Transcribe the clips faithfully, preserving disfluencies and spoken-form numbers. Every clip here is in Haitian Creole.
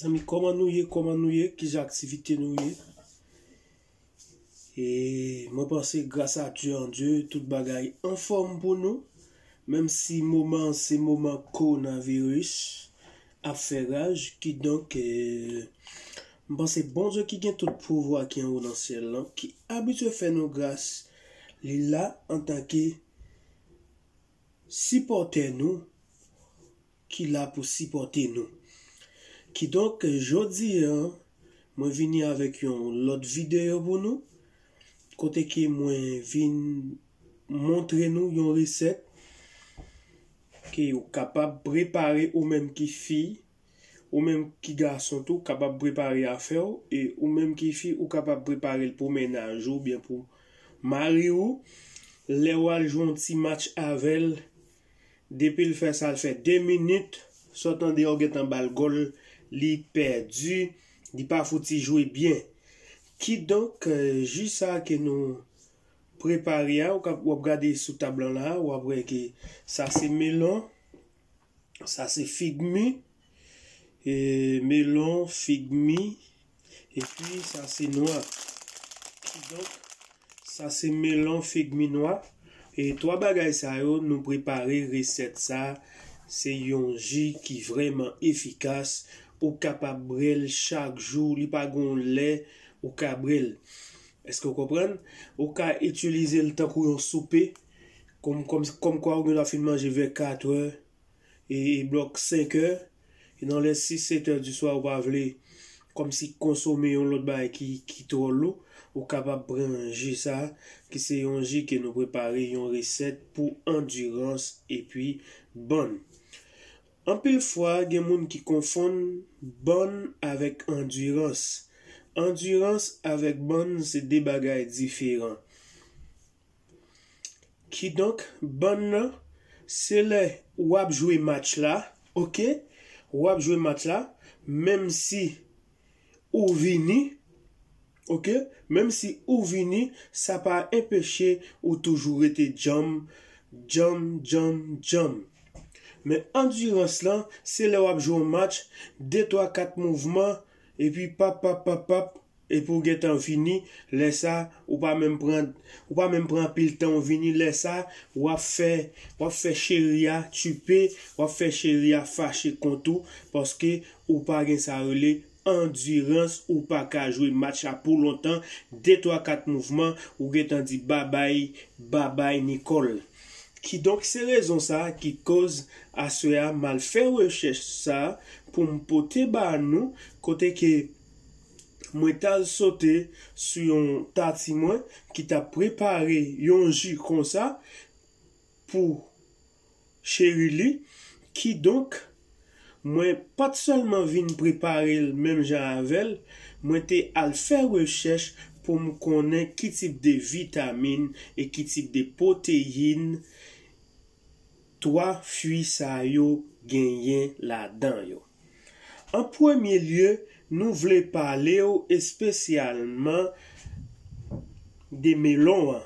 Zanmi, kòman nou ye? Kòman nou ye? Kijan aktivite nou ye? E mwen panse, gras a Dye, an Dye, tout bagay anfòm pou nou. Menm si moman an se moman kowonaviris ap fè raj, kidonk, eh, m panse Bondye ki gen tout pouvwa ki anwo nan syèl lan, ki abitye fè nou gras, li la antanke sipòtè nou, ki la pou sipòte nou. Kidonk, jodi a, mwen vini avèk yon lòt videyo pou nou, kote ke mwen vin montre nou yon resèt ke ou kapab prepare, ou menm ki fi, ou menm ki gason tou, kapab prepare afè w, e ou menm ki fi, ou kapab prepare l pou mennaj ou, oubyen pou mari w. Lè w al jwe yon ti match avè l, depi l fè sa, l fè de minit, sa w tande, w gentan ba l gòl, li pèdi, li pa fouti jwe byen. Kidonk, eh, ji sa ke nou prepare a, w ap, w ap gade sou tab lan la, w ap wè ke sa se melon, sa se fig mi, e melon, fig mi, epi sa se nwa. Kidonk, sa se melon, fig mi, nwa. E twa bagay sa yo, nou prepare resèt sa. Se yon ji ki vrèman efikas. Ou kapab bwè l chak jou, li pa gen yon lè ou ka bwè l. Èske w konprann? Ou ka itilize l tankou yon soupe, kòm, kòm, kòmkwa ou gen dwa fin manje vè kat è, e, e blòk senk è, e nan lè sis, sèt è di swa ou pa vle kòmsi konsome yon lòt bagay ki, ki twò lou, ou kapab pran ji sa, ki se yon ji ke nou prepare, yon resèt pou andirans epi bann. Anpil fwa, gen moun ki konfonn bann avèk andirans. Andirans avèk bann se de bagay diferan. Kidonk, bann nan, se lè w ap jwe match la, oke? W ap jwe match la, menm si ou vini, oke? Menm si ou vini, sa pa enpeche ou toujou rete djanm, djanm, djanm, djanm. Men andirans lan, se lè w ap jwe yon match, de, twa, kat mouvman, epi pap, pap, pap, pap, epi w gentan vini, lè sa, ou pa menm pran, ou pa menm pran anpil tan w vini, lè sa, w ap fè, w ap fè cheri a tchipe, w ap fè cheri a fache kont ou, paske ou pa gen sa rele andirans, ou pa ka jwe match la pou lontan, de, twa, kat mouvman, ou gentan di babay, babay Nicole. Kidonk, se rezon sa a ki koz aswè a m al fè rechèch sa a pou m pote ba nou, kote ke mwen t al sote sou yon tati mwen ki t ap prepare yon ji konsa pou cheri li. Kidonk, mwen pa t sèlman vin prepare l menm jan avè l, mwen te al fè rechèch pou m konnen ki tip de vitamin e ki tip de pwoteyin twa fwi sa yo genyen ladan yo. An premye lye, nou vle pale w espesyalman de melon an.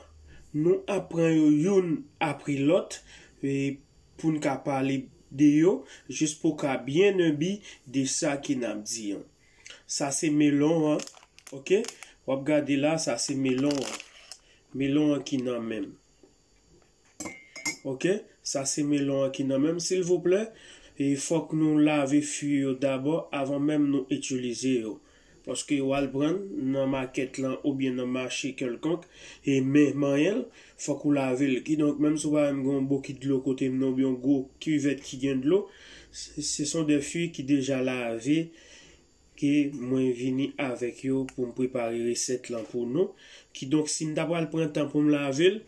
Nou ap pran yo youn apre lòt, e, pou n ka pale de yo, jis pou w ka byen enbi de sa ke n ap di an. Sa se melon an, oke? W ap gade la, sa se melon an. Melon an ki nan men m. Oke? Sa se melon an ki nan men m. Silvouplè, e fòk nou lave fwi yo dabò avan menm nou itilize yo. Paske w al pran l nan makèt lan oubyen nan mache kèlkonk, e men manyen l, fòk ou lave l. Kidonk, menm si w pa menm gen yon bokit dlo kote m nan oubyen yon gwo kivèt ki gen dlo, se, se sont des fruits ki deja lave, ke mwen vini avèk yo pou m prepare resèt lan pou nou. Kidonk, si m ta pral pran tan pou m lave l,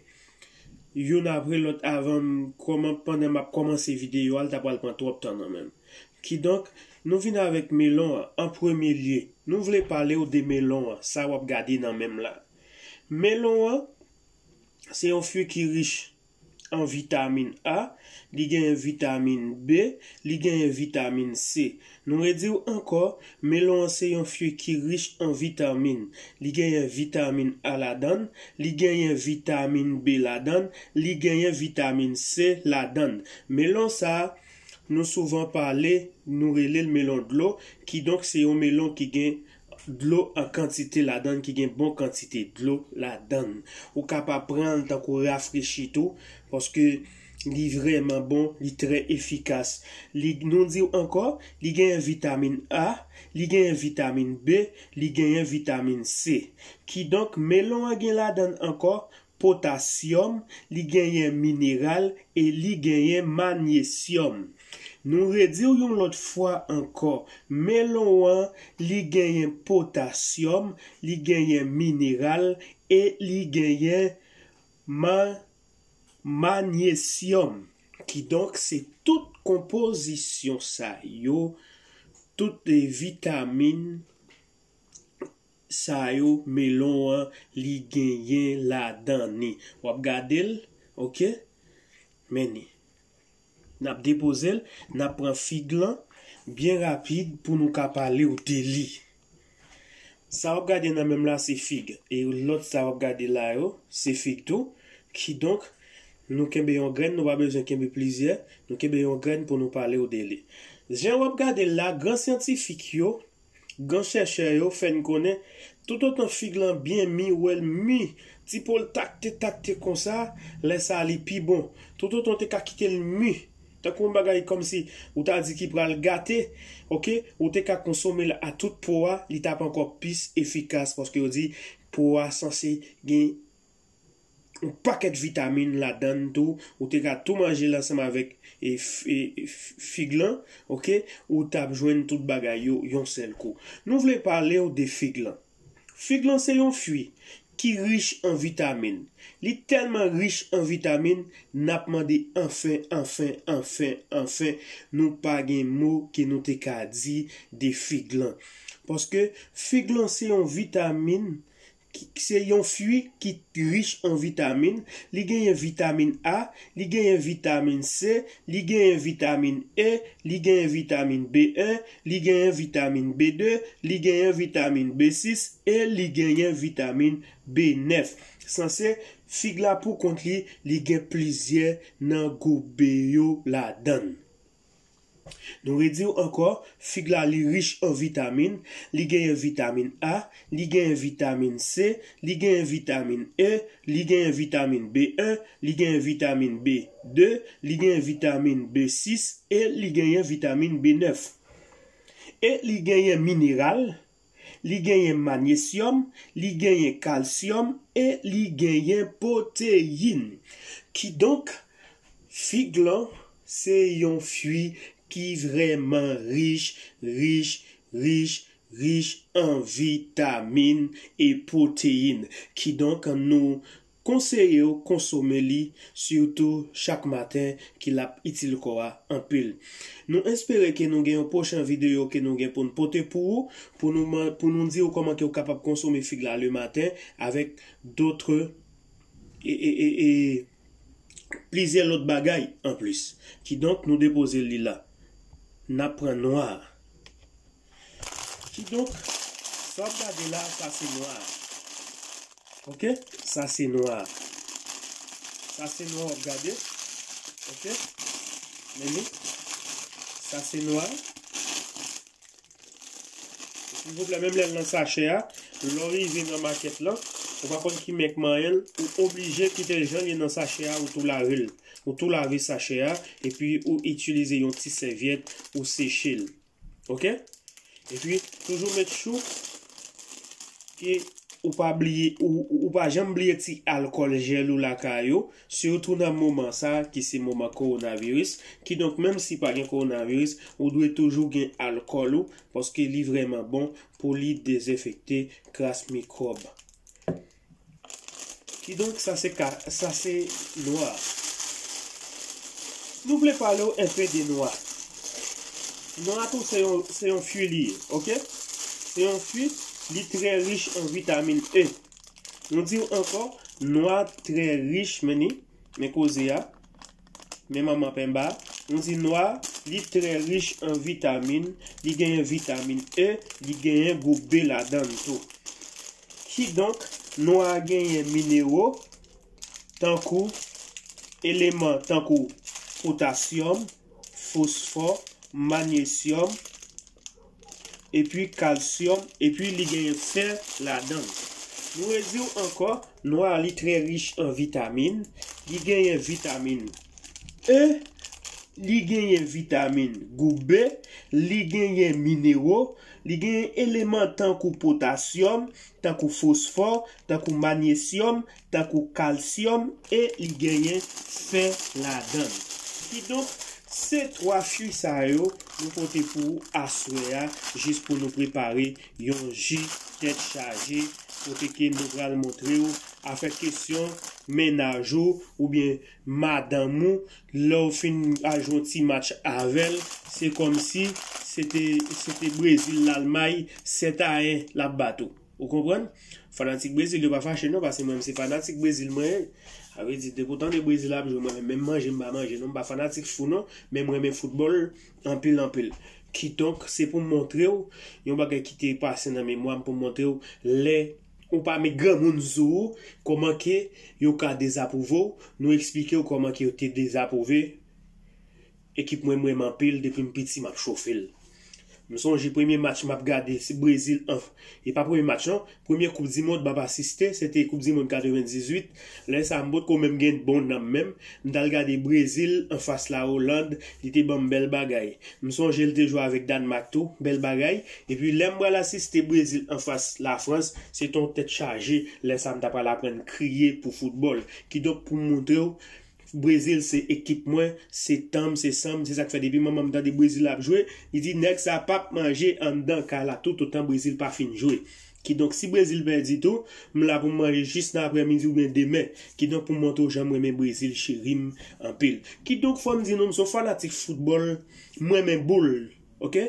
youn apre lòt avan m kòman-, pandan m ap kòmanse videyo a, l ta pral pran twòp tan nan men m. Kidonk, nou vin avèk melon an. An premye lye, nou vle pale w de melon an, sa w ap gade nan men m la. Melon an, se yon fwi ki rich an vitamin A, li genyen vitamin B, li genyen vitamin C. Nou redi w ankò, melon an se yon fwi ki rich an vitamin. Li genyen vitamin A ladan l, li genyen vitamin B ladan l, li genyen vitamin C ladan l. Melon sa a, Nou souvan pale, nou rele l melon dlo, kidonk se yon melon ki gen dlo an kantite ladan l, ki gen bon kantite dlo ladan l. Ou kapab pran l tankou rafrechi tou, paske li vrèman bon, li trè efikas. Li, nou di w ankò, li genyen vitamin A, li genyen vitamin B, li genyen vitamin C. Kidonk, melon an gen ladan l ankò potasyòm, li genyen mineral e li genyen manyesyòm. Nou redi w yon lòt fwa ankò, melon an, li genyen potasyòm, li genyen mineral e li genyen ma-, manyesyòm. Kidonk, se tout konpozisyon sa yo, tout, eh, vitamin sa yo, melon an, li genyen ladan ni. W ap gade l, oke? Men ni. N ap depoze l, n ap pran fig lan byen rapid pou nou ka pale w de li. Sa w ap gade nan men m la, se fig. E lòt sa w ap gade la yo, se fig tou. Kidonk, nou kenbe yon grenn, nou pa bezwen kenbe plizyè. Nou kenbe yon grenn pou nou pale w de li. Jan w ap gade l la, gran syantifik yo, gran chèchè yo fè n konnen, toutotan fig lan byen mi, ou wè l mi, ti po l takte, takte konsa, lè sa a li pi bon. Toutotan w te ka kite l mi, tankou yon bagay kòmsi ou ta di ki pral gate, oke, ou te ka konsome l a tout po a, li t ap ankò plis efikas, paske yo di po a sanse gen yon pakèt vitamin ladan l tou, ou te ka tou manje l ansanm avèk, e, f-, e, f-, fig lan, oke, ou t ap jwenn tout bagay yo yon sèl kou. Nou vle pale w de fig lan. Fig lan se yon fwi ki rich an vitamin. Li tèlman rich an vitamin, n ap mande anfen, anfen, anfen, anfen, nou pa gen mo ke nou te ka di de fig lan. Paske fig lan se yon vitamin ki, se yon fwi ki rich an vitamin. Li genyen vitamin A, li genyen vitamin C, li genyen vitamin E, li genyen vitamin B en, li genyen vitamin B de, li genyen vitamin B sis e li genyen vitamin B nèf. Sanse, fig la pou kont li, li gen plizyè nan gwoup B yo ladan l. Nou redi w ankò, fig la li rich an vitamin, li genyen vitamin A, li genyen vitamin C, li genyen vitamin E, li genyen vitamin B en, li genyen vitamin B de, li genyen vitamin B sis e li genyen vitamin B nèf. E li genyen mineral, li genyen manyesyòm, li genyen kalsyòm e li genyen pwoteyin. Kidonk, fig lan se yon fwi ki vrèman rich, rich, rich, rich an vitamin e pwoteyin. Kidonk, nou konseye w konsome li, sitou chak maten, ki l ap itil kò a anpil. Nou espere ke nou gen yon pwochen videyo ke nou gen pou n pote pou ou, pou nou man-, pou nou di w kòman ke w kapab konsome fig la le maten avèk dòt, e, e, e, e, plizyè lòt bagay anplis. Kidonk, nou depoze li la. N ap pran nwa a. Kidonk, sa w ap gade la, sa se nwa a. Oke? Sa se nwa a. Sa se nwa w ap gade. Oke? Men li. Sa se nwa a. Silvouplè, menm lè l nan sachè a, lè w rive nan makèt lan, ou pa konn ki men k manyen l, ou oblije kite l jan l ye nan sachè a, ou tou lave l. Ou tou lave sachè a, epi ou itilize yon ti sèvyèt, ou seche l. Oke? Epi, toujou make sure ke ou pa bliye, ou, ou pa janm bliye ti alkòl jèl ou lakay ou, sitou nan moman sa a ki se moman kowonaviris. Kidonk, menm si pa gen kowonaviris, ou dwe toujou gen alkòl ou, paske li vrèman bon pou li dezenfekte kras mikwòb. Kidonk, sa se ka, sa se nwa. Nou vle pale w enpe de nwa. Nwa tou se yon, se yon fwi li ye, oke? Se yon fwi, li trè rich an vitamin E. Nou di w ankò, nwa trè rich, men ni, men koze a. Men manman penba, nou di nwa, li trè rich an vitamin, li genyen vitamin E, li genyen gwoup B ladan l tou. Kidonk, nwa genyen minero, tankou, eleman tankou potasyòm, fosfò, manyesyòm, epi kalsyòm, epi li genyen fè ladan l. Nou redi w ankò, nwa a li trè rich an vitamin, li genyen vitamin E, li genyen vitamin gwoup B, li genyen minero, li genyen eleman tankou potasyòm, tankou fosfò, tankou manyesyòm, tankou kalsyòm, e li genyen fè ladan l. Kidonk, se twa fwi sa yo nou pote pou ou aswè a, jis pou nou prepare yon ji tèt chaje, kote ke nou pral montre w afè kesyon mennaj ou oubyen madanm ou, lè w fin al jwe yon ti match avè l, se kòmsi se te, se te Brezil, Lalmay, sèt a en l ap bat ou. Ou konprann? Fanatik Brezil yo pa fache non, paske mwen menm se fanatik Brezil mwen ye. Sa vle di, depi w tande Brezil ap jwe, mwen menm, menm manje m pa manje non, m pa fanatik fou non, men m renmen foutbòl anpil, anpil. Kidonk, se pou m montre w yon bagay ki te pase nan memwa m, pou m montre w lè ou pa met granmoun sou ou, kòman ke yo ka dezapwouve w, nou eksplike w kòman ke yo te dezapwouve ekip mwen, m renmen anpil, depi m piti, m ap chofe l. M sonje premye match m ap gade, se Brezil an, e pa premye match non, premye koup di mond m ap asiste, se te koup di mond katrevendizuit. Lè sa a, m potko menm gen bon nanm menm, m t al gade Brezil anfas la Oland, li te ban m bèl bagay. M sonje l te jwe avèk Dànmak tou, bèl bagay. Epi lè m pral asiste Brezil anfas Lafrans, se te yon tèt chaje, lè sa a m ta pral aprann kriye pou foutbòl. Kidonk, pou m montre w, Brezil se ekip mwen, se tan m, se san m, se sa k fè depi manman m tande Brezil ap jwe, li di nèg sa p ap manje anndan kay la toutotan Brezil pa fin jwe. Kidonk, si Brezil pèdi tou, m la pou m manje jis nan aprèmidi oubyen demen. Kidonk, pou m montre w jan m renmen Brezil, cheri m anpil. Kidonk, fò m di nou, m se yon fanatik foutbòl, m renmen boul, oke?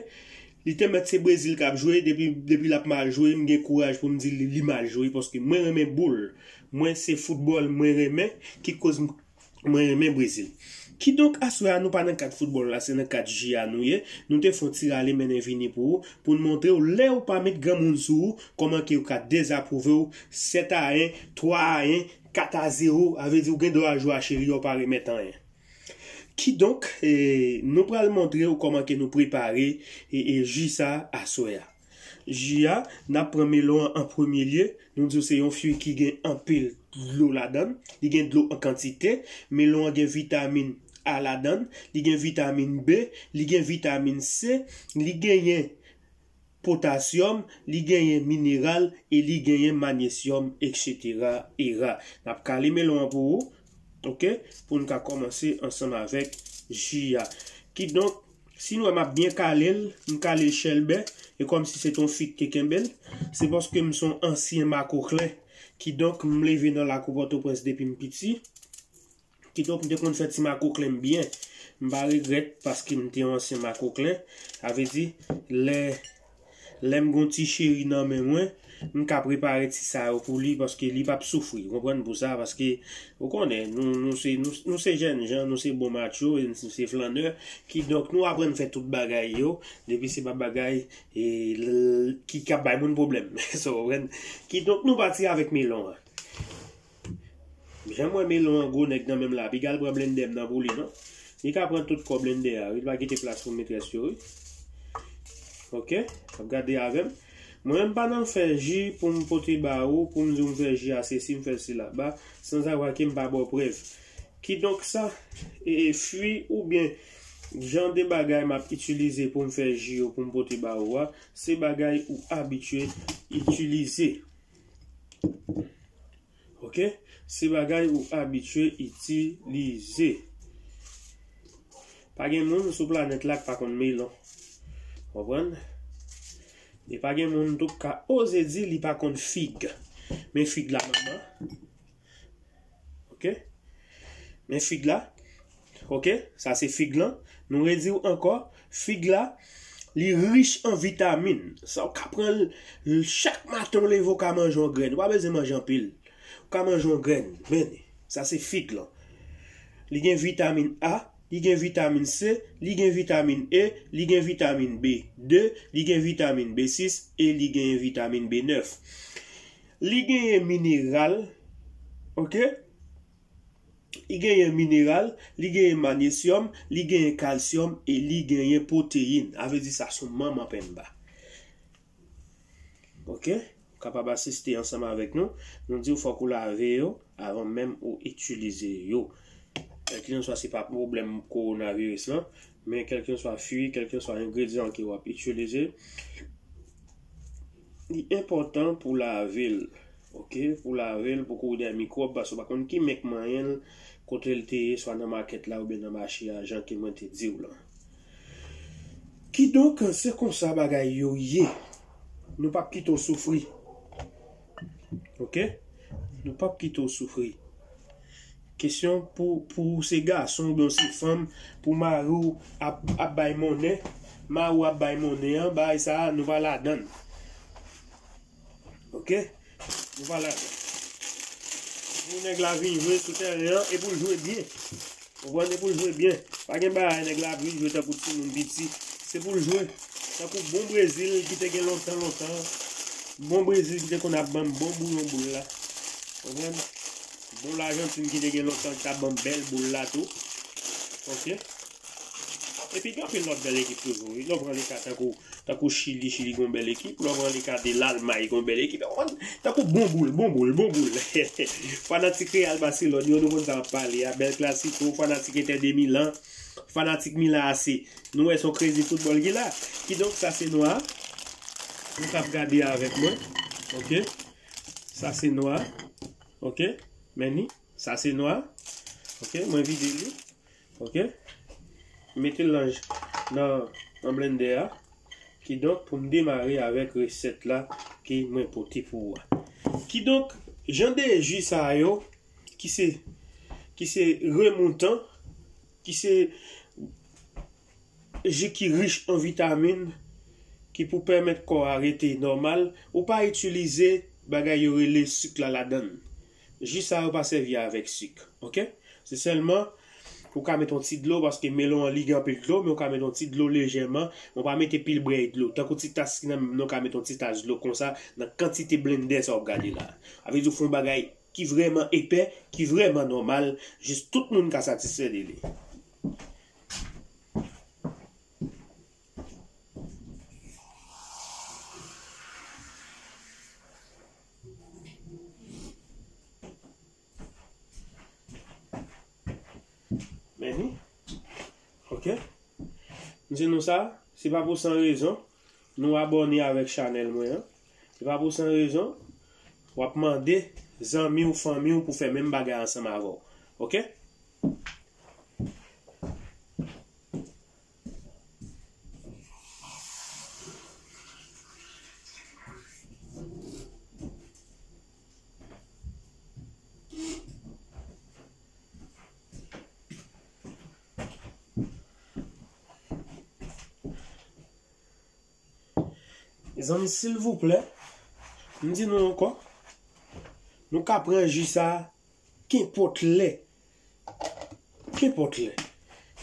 Li te mèt se Brezil k ap jwe, depi, depi l ap mal jwe, m gen kouraj pou m di li, li mal jwe, paske mwen renmen boul. Mwen se foutbòl mwen renmen, ki koz m, mwen renmen Brezil. Kidonk, aswè a, nou pa nan kad foutbòl la, se nan kad ji a nou ye. Nou te fè yon ti rale mennen vini pou ou, pou n montre w, lè ou pa met granmoun sou ou, kòman ke yo ka dezapwouve w, sèt a en, twa a en, kat a zewo, a vle di ou gen dwa jwe a cheri a, ou pa remèt anyen. Kidonk, e, nou pral montre w kòman ke nou prepare, e, e, ji sa aswè a. Ji a, n ap pran melon an an premye lye. Nou di w se yon fwi ki gen anpil dlo ladan l. Li gen dlo an kantite. Melon an gen vitamin A ladan l. Li gen vitamin B. Li gen vitamin C. Li genyen potasyòm. Li genyen mineral. E li genyen manyesyòm, etsetera, era. N ap kale melon an pou ou. Oke? Pou n ka kòmanse ansanm avèk ji a. Kidonk, si nou wè m ap byen kale l, m kale l chèlbè, e kòmsi se t on fi ki te kenbe l, se paske m se yon ansyen makoklen. Kidonk, m leve nan lakou Pòtoprens depi m piti. Kidonk, m te konn fè ti makoklen m byen. M pa regrèt paske m te yon ansyen makoklen. Sa vle di, lè, lè m gon ti cheri nan men mwen, m ka prepare ti sa yo pou li paske li p ap soufri. Ou konprann pou sa? Paske, ou konnen, nou, nou se, nou, nou se jènjan, nou se bon macho, e nou se flannè. Kidonk, nou aprann fè tout bagay yo, depi se pa bagay, e, l-, ki, k ap bay moun pwoblèm. So, ou konprann? Kidonk, nou pati avèk melon an. Jan m wè melon an gwo nèg nan men m la, piga l pran blendè m nan pou li, non? Li ka pran tout kò blendè a, wi, li pa kite plas pou metrès yo, wi. Oke, ap gade avè m. Mwen menm pa nan fè ji pou m pote ba ou, pou m di w m fè ji a sesi, m fè sela, ba, sanzavwa ke m pa ba w prèv. Kidonk sa, e, e, fwi oubyen jan de bagay m ap itilize pou m fè ji yo, pou m pote ba ou a, se bagay ou abitye itilize. Oke? Se bagay ou abitye itilize. Pa gen moun sou planèt la k pa konn melon. Konprann? E pa gen moun tou k ka oze di li pa konn fig. Men fig la, manman. Oke? Men fig la. Oke? Sa se fig lan. Nou redi w ankò. Fig la, li rich an vitamin. Sa w ka pran l chak maten w leve w ka manje yon grenn. Ou pa bezwen manje anpil. Ou ka manje yon grenn. Men, sa se fig lan. Li gen vitamin A, li gen vitamin C, li gen vitamin E, li gen vitamin B de, li gen vitamin B sis e li gen vitamin B nèf. Li genyen mineral, oke? Li genyen mineral, li genyen manyesyòm, li genyen kalsyòm e li genyen pwoteyin. A vle di sa se yon manman penba. Ok? Ou kapab asiste ansanm avèk nou. Nou di w fòk ou lave yo avan menm ou itilize yo. Kèlkeswa se pa pwoblèm kowonaviris lan, men kèlkeswa fwi, kèlkeswa engredyan ke w ap itilize, li enpòtan pou lave l. Ok? Pou lave l, pou kouri dèyè mikwòb, paske w pa konn ki men k manyen l, kote l te ye, swa nan makèt la oubyen nan mache a, jan ke mwen te di w lan. Kidonk, se konsa bagay yo ye. Nou p ap kite w soufri. Ok? Nou p ap kite w soufri. Kesyon pou, pou ou se gason oubyen w se fanm, pou mari w ap, ap bay monnen, mari w ap bay monnen an, bagay sa a, nou pa ladan l. Ok? Nou pa ladan l. Pou nèg la vin jwe sou tèren an, e pou l jwe byen. Konprann, e pou l jwe byen. Pa gen bagay nèg la ap vin jwe tankou timoun piti. Se pou l jwe tankou bon Brezil ki te gen lontan, lontan. Bon Brezil ki te konn ap ban m bon bouyon boul la. Konprann? Bon Lajantin ki te gen lontan ki t ap ban m bèl boul la tou. Ok? Epi gen anpil lòt bèl ekip toujou, wi. Lè w pran le ka tankou, tankou Chili, Chili gen yon bèl ekip. Lè w pran le ka de Lalmay, gen yon bèl ekip. Ou konprann? Tankou bon boul, bon boul, bon boul. Fanatik Real Barcelone yo, nou konn sa m ap pale a. Bèl Clasico, fanatik Inter de Milan, fanatik Milan A C. Nou wè se yon crazy football ki la. Kidonk, sa se nwa. Nou k ap gade avèk mwen. Ok? Sa se nwa. Ok? Men ni. Sa se nwa. Ok? Mwen vide li. Ok? Mete l nan, nan, nan blendè a. Kidonk, pou m demare avèk resèt la ke mwen pote pou ou a. Kidonk, jan de ji sa yo, ki se, ki se remontan, ki se ji ki rich an vitamin, ki pou pèmèt kò a rete nòmal, ou pa itilize bagay yo rele sik la ladan l. Ji sa yo pa sèvi avèk sik, ok? Se sèlman ou ka met yon ti dlo, paske melon an li gen anpil dlo, men ou ka met yon ti dlo lejèman, men ou pa mete pil brèy dlo. Tankou ti tas ki nan men m nan, ou ka met yon ti tas dlo konsa, nan kantite blendè sa w ap gade la. A vle di ou fè yon bagay ki vrèman epè, ki vrèman nòmal, jis tout moun ka satisfè de li. Men ni. Ok. M di nou sa, se pa pou san rezon nou abòne avèk chanèl mwen an. Se pa pou san rezon w ap mande zanmi w, fanmi w pou fè menm bagay ansanm avè w. Ok? Zanmi, silvouplè, m di nou ankò, nou ka pran ji sa kenpòt lè. Kenpòt lè.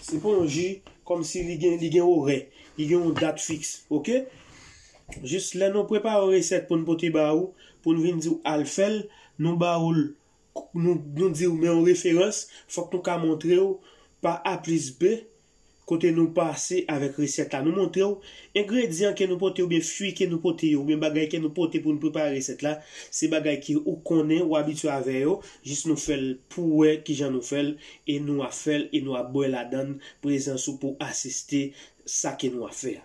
Se pa yon ji kòmsi li gen, li gen orè, li gen yon dat fiks, ok? Jis lè nou prepare yon resèt pou n pote ba ou, pou n vin di w al fè l, nou ba ou l, nou, nou di w men yon referans, fòk nou ka montre w pa A plis B, kote nou pase avèk resèt la. Nou montre w engredyan ke nou pote oubyen fwi ke nou pote yo, oubyen bagay ke nou pote pou nou prepare resèt la, se bagay ke ou konnen, ou abitye avè yo, jis nou fè l pou w wè kijan nou fè l, e nou ap fè l, e nou ap bwè ladan l, prezans ou pou asiste sa ke nou ap fè a.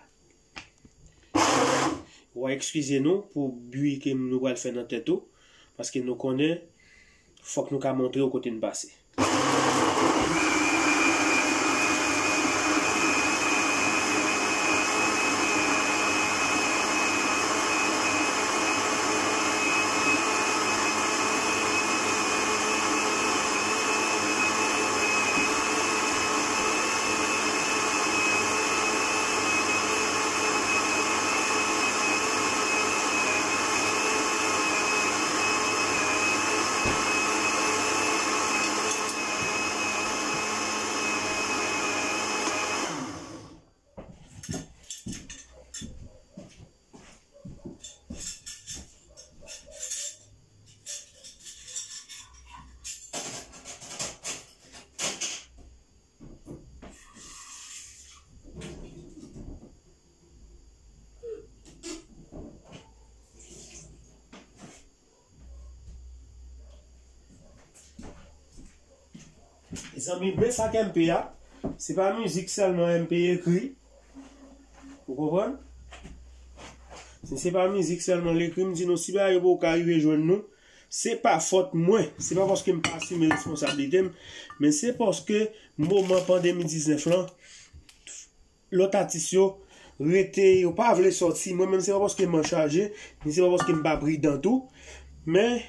W a eskize nou pou bri ke nou pral fè nan tèt ou, paske nou konnen fòk nou ka montre w kote n pase. Zanmi, men sa k M P a, se pa mizik sèlman M P ekri. Ou konprann? Si se pa mizik sèlman l ekri, m di nou, si bagay yo poko ka rive jwenn nou, se pa fòt mwen. Se pa paske m pa asime responsablite m, men se paske moman pandemi diznèf lan, lòt atis yo rete, yo pa vle sòti. Mwen menm, se pa paske m an chaje, ni se pa paske m pa pridan tou, men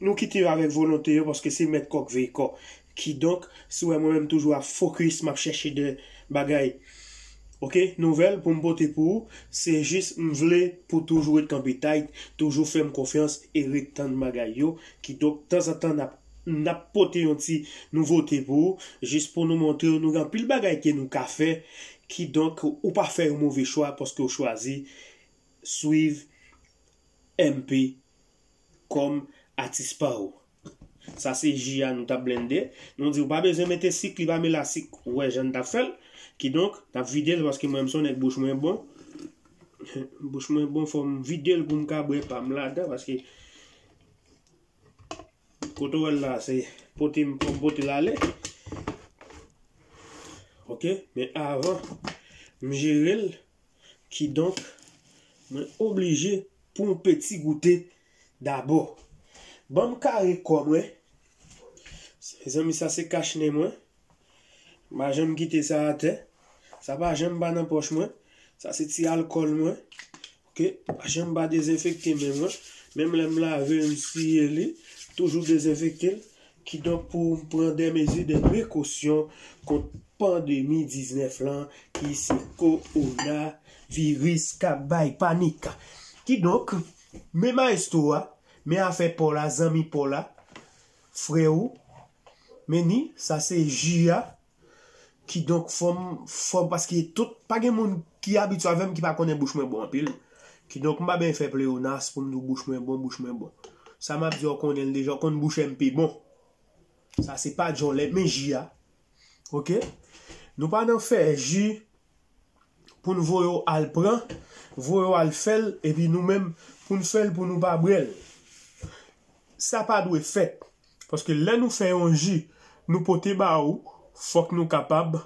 nou kite yo avèk volonte yo, paske se mèt kò k veye kò. Kidonk, si w wè mwen menm toujou ap fokis, m ap chèche de bagay, oke, nouvèl pou m pote pou ou, se jis m vle pou toujou ret kanpe tayt, toujou fè m konfyans e ret tann bagay yo. Kidonk, tanzantan, n ap, n ap pote yon ti nouvote pou ou, jis pou nou montre w nou gen anpil bagay ke nou ka fè. Kidonk, ou pa fè yon move chwa paske w chwazi swiv M P kòm atis pa w. Sa se ji a nou t ap blende. Nou di w pa bezwen mete sik, li pa mele a sik. Ou wè jan n t ap fè l. Kidonk, n ap vide l paske mwen m se yon nèg bouch mwen bon. Bouch mwen bon, fò m vide l pou m ka bwè pa m ladan, paske kote w wè l la, se pote m, fò m pote l ale. Oke, men avan m jere l, kidonk, mwen oblije pou yon peti goute dabò. Ban m kare kò mwen. Mezanmi, sa se kach nen mwen. M pa janm kite sa atè. Sa pa janm pa nan pòch mwen. Sa se ti alkòl mwen. Oke? Pa janm pa dezenfekte men mwen. Menm lè m lave, m siye li, toujou dezenfekte l. Kidonk, pou m pran de mezi de prekosyon kont pandemi diznèf lan, ki se kowonaviris k ap bay panik. Kidonk, men maestro a, men afè pa w la, zanmi pa w la, frè ou, men ni, sa se ji a. Kidonk, fò m, fò m, paske tout, pa gen moun ki abitye avè m ki pa konnen bouch mwen bon anpil. Kidonk, m pa benyen fè pleyonas pou m di w bouch mwen bon, bouch mwen bon. Sa m ap di w, w konnen l deja, w konn bouch M P bon. Sa se pa djòlè, men ji a. Oke? Nou pa nan fè ji pou n voye w al pran, voye w al fè l, epi nou menm, pou n fè l, pou nou pa bwè l. Sa pa dwe fèt. Paske lè nou fè yon ji, nou pote ba ou, fòk nou kapab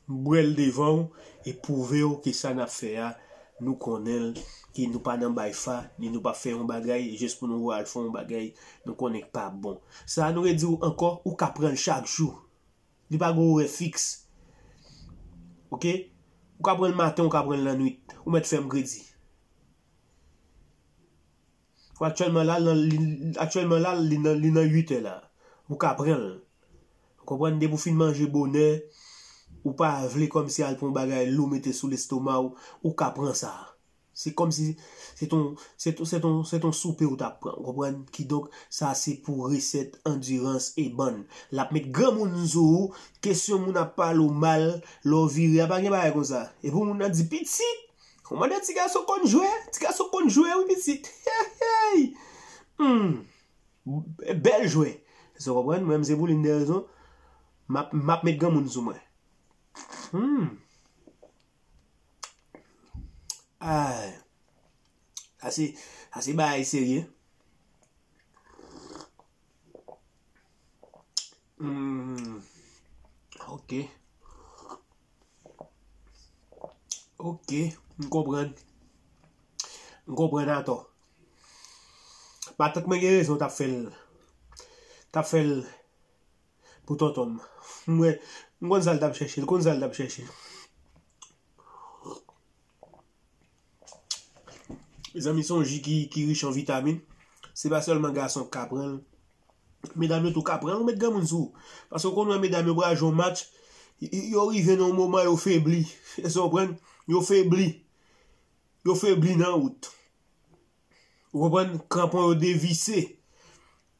bwè l devan w e pwouve w ke sa n ap fè a, nou konnen l, ke nou pa nan bay fa, ni nou p ap fè yon bagay jis pou nou voye al fè yon bagay nou konnen k pa bon. Sa a, nou redi w ankò, ou ka pran l chak jou. Li pa gen orè fiks. Oke? Ou ka pran l maten, ou ka pran l lannwit. Ou mèt fè m kredi. Ou aktyèlman la, nan, li, aktyèlman la, li nan, li nan uit è la. Ou ka pran l. Ou konprann? Depi w fin manje bonè, ou pa vle kòmsi al pran yon bagay lou mete sou lestoma w, ou ka pran sa. Se kòmsi se ton, se ton, se ton, se ton soupe ou t ap pran, ou konprann? Kidonk, sa se pou resèt andirans e bann. L ap met granmoun sou ou, kesyon moun ap pale w mal, lè w vire a, pa gen bagay konsa. E pou moun nan di, "Pitit, kòman ti gason konn jwe? Ti gason konn jwe, wi, pitit." Hey, hey! Hmm. Bèl jwè. Sa w konprann? Mwen menm se pou li m te rezon. M ap, m ap met granmoun sou mwen. Hmm. Ay. Sa se, sa se bagay serye. Hmm. Oke. Oke. M konprann. M konprann atò. Patant mwen gen rezon t ap fè l. T ap fè l pou tonton m. M wè, m konn sa l t ap chèche, l konn sa l t ap chèche. Mezanmi, se yon ji ki, ki rich an vitamin. Se pa sèlman gason k ka pran l. Medam yo tou ka pran l, ou met granmoun sou ou. Paske w konn wè medam yo pral jwe yon match, y-, y-, yo rive nan yon moman, yo febli. Èske w konprann? Yo febli. Yo febli nan wout. Ou konprann? Kranpon yo devise.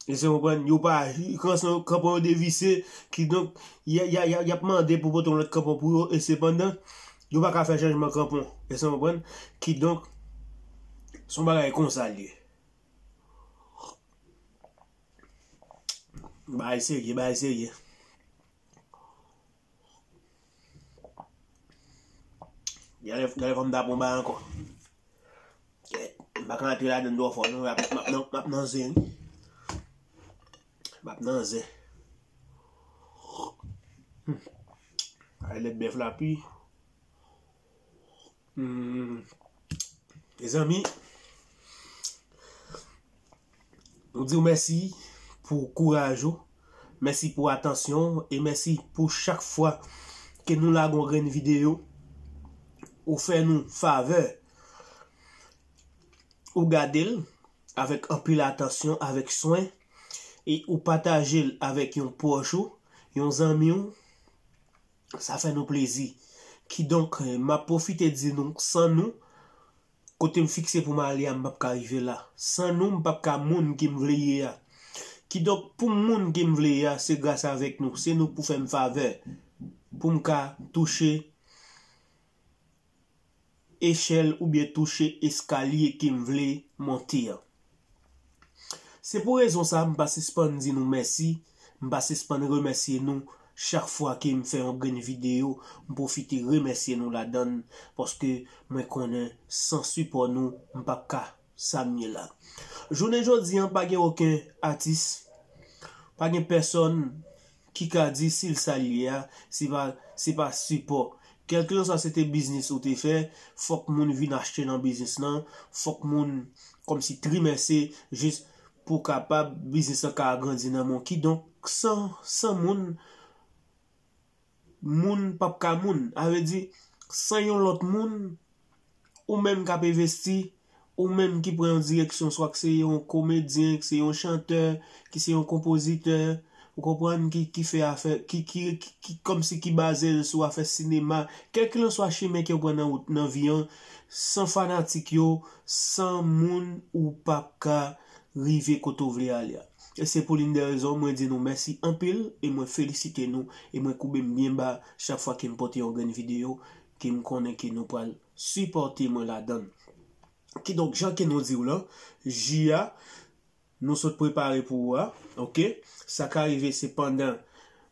Èske w konprann? Yo pa, kranpon, kranpon yo devise, kidonk, y a, y a, y a, y ap mande pou pote yon lòt kranpon pou yo, e sepandan, yo pa ka fè chanjman kranpon. Èske w konprann? Kidonk, se yon bagay konsa l ye. Bagay serye, bagay serye. Gade, gade fò m ta pran bay ankò. M pa ka antre ladann twò fò, non, m ap, m ap nan, m ap nan zen, wi. M ap nan zen. Ay, lèt bèf la pi. Hmm. Mezanmi, nou di w mèsi pou kouraj ou, mèsi pou atansyon w, e mèsi pou chak fwa ke nou lage yon grenn videyo, ou fè nou favè, ou gade l avèk anpil atansyon, avèk swen, e ou pataje l avèk yon pwòch ou, yon zanmi w, sa fè nou plezi. Kidonk, eh, m ap pwofite di nou, san nou, kote m fikse pou m ale a, m p ap ka rive la. San nou, m p ap ka moun ke m vle ye a. Kidonk, pou m moun ke m vle ye a, se gras avèk nou. Se nou k pou fè m favè. Pou m ka touche echèl oubyen touche eskalye ke m vle monte an. Se pou rezon sa, m pa sispann di nou mèsi, m pa sispann remèsye nou chak fwa ke m fè yon grenn videyo, m pwofite remèsye nou ladan l, paske mwen konnen san sipò nou, m p ap ka sa m ye la. Jounen jodi an, pa gen okenn atis, pa gen pèsòn ki ka di si l sa l ye a, se pa, se pa sipò. Kèlkeswa se te biznis ou te fè, fòk moun vin achte nan biznis lan, fòk moun kòmsi trimèse jis pou kapab biznis lan ka grandi nan men w. Kidonk, san, san moun, moun p ap ka moun. A vle di, san yon lòt moun, ou menm k ap envesti, ou menm ki pran yon direksyon, swa k se yon komedyen, k se yon chantè, ki se yon konpozitè, ou konprann, ki, ki fè afè, ki, ki, ki, ki kòmsi ki baze l sou afè sinema, kèlkeswa chimen ke w pran nan wout, nan vi an, san fanatik yo, san moun, ou p ap ka rive kote w vle ale a. E se pou l'une des raisons mwen di nou mèsi anpil e mwen felisite nou e mwen koube m byen ba chak fwa ke m pote yon grenn videyo ke m konnen ke nou pral sipòte mwen ladan l. Kidonk, jan ke nou di w lan, ji a, nou sot prepare pou ou a, oke? Sa ka rive se pandan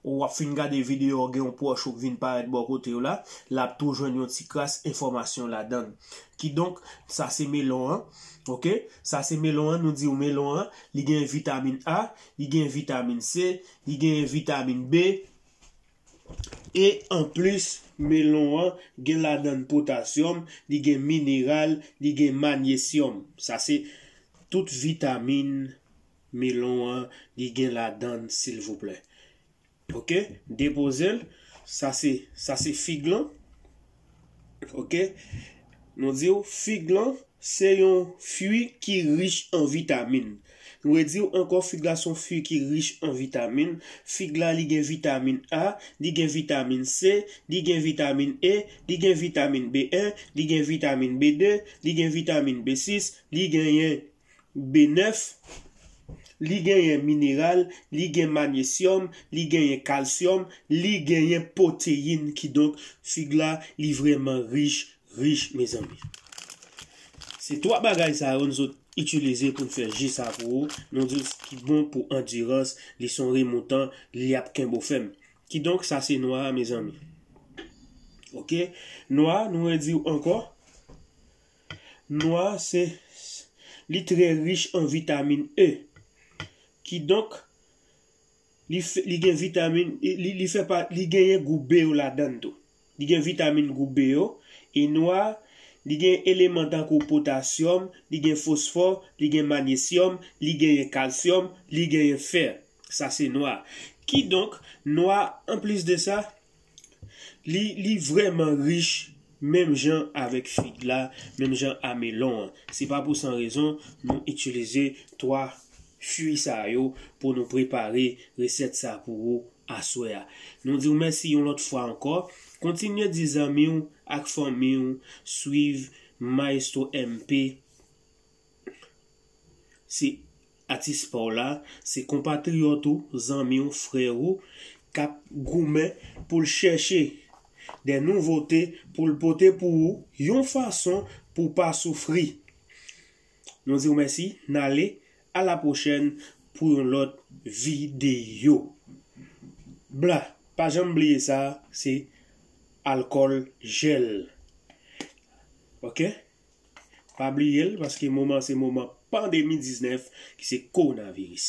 w ap fin gade videyo a, gen yon pwòch ou k vin parèt bò kote w la, l ap tou jwenn yon ti kras enfòmasyon ladan l. Kidonk, sa se melon an, oke? Sa se melon an, nou di w melon an, li gen vitamin A, li gen vitamin C, li gen vitamin B, e anplis, melon an gen ladan l potasyòm, li gen mineral, li gen manyesyòm. Sa se tout vitamin melon an, li gen ladan l, silvouplè. Oke? Depoze l. Sa se, sa se fig lan. Oke? Nou di w fig lan, se yon fwi ki rich an vitamin. Nou redi w ankò, fig la se yon fwi ki rich an vitamin. Fig la, li gen vitamin A, li gen vitamin C, li gen vitamin E, li gen vitamin B en, li gen vitamin B de, li gen vitamin B sis, li genyen B nèf, li genyen mineral, li gen manyesyòm, li genyen kalsyòm, li genyen pwoteyin. Kidonk, fig la, li vrèman rich, rich, mezanmi. Se twa bagay sa yo nou sot itilize pou n fè ji sa pou ou. Nou di w ki bon pou andirans, li se yon remoutan, li ap kenbe w fèm. Kidonk, sa se nwa a, mezanmi. Oke? Nwa, nou redi w ankò. Nwa, se, li trè rich an vitamin E. Kidonk, li fè, li gen vitamin, li, li fè pa, li genyen gwoup B yo ladan l tou. Li gen vitamin gwoup B yo. E nwa, li gen eleman tankou potasyòm, li gen fosfò, li gen manyesyòm, li genyen kalsyòm, li genyen fè. Sa se nwa. Kidonk, nwa, anplis de sa, li, li vrèman rich, menm jan avèk fig la, menm jan a melon an. Se pa pou san rezon nou itilize twa fwi sa yo pou nou prepare resèt sa pou ou aswè a. Nou di w mèsi yon lòt fwa ankò. Kontinye di zanmi w ak fanmi w swiv Maestro M P. Se atis pa w la, se konpatriyòt ou, zanmi w, frè ou, k ap goumen pou l chèche de nouvote pou l pote pou ou yon fason pou w pa soufri. Nou di w mèsi, n ale, a la pwochèn pou yon lòt videyo. Bla, pa janm bliye sa, se alkòl jèl. Oke? Pa bliye l, paske moman se moman pandemi diznèf, ki se kowonaviris.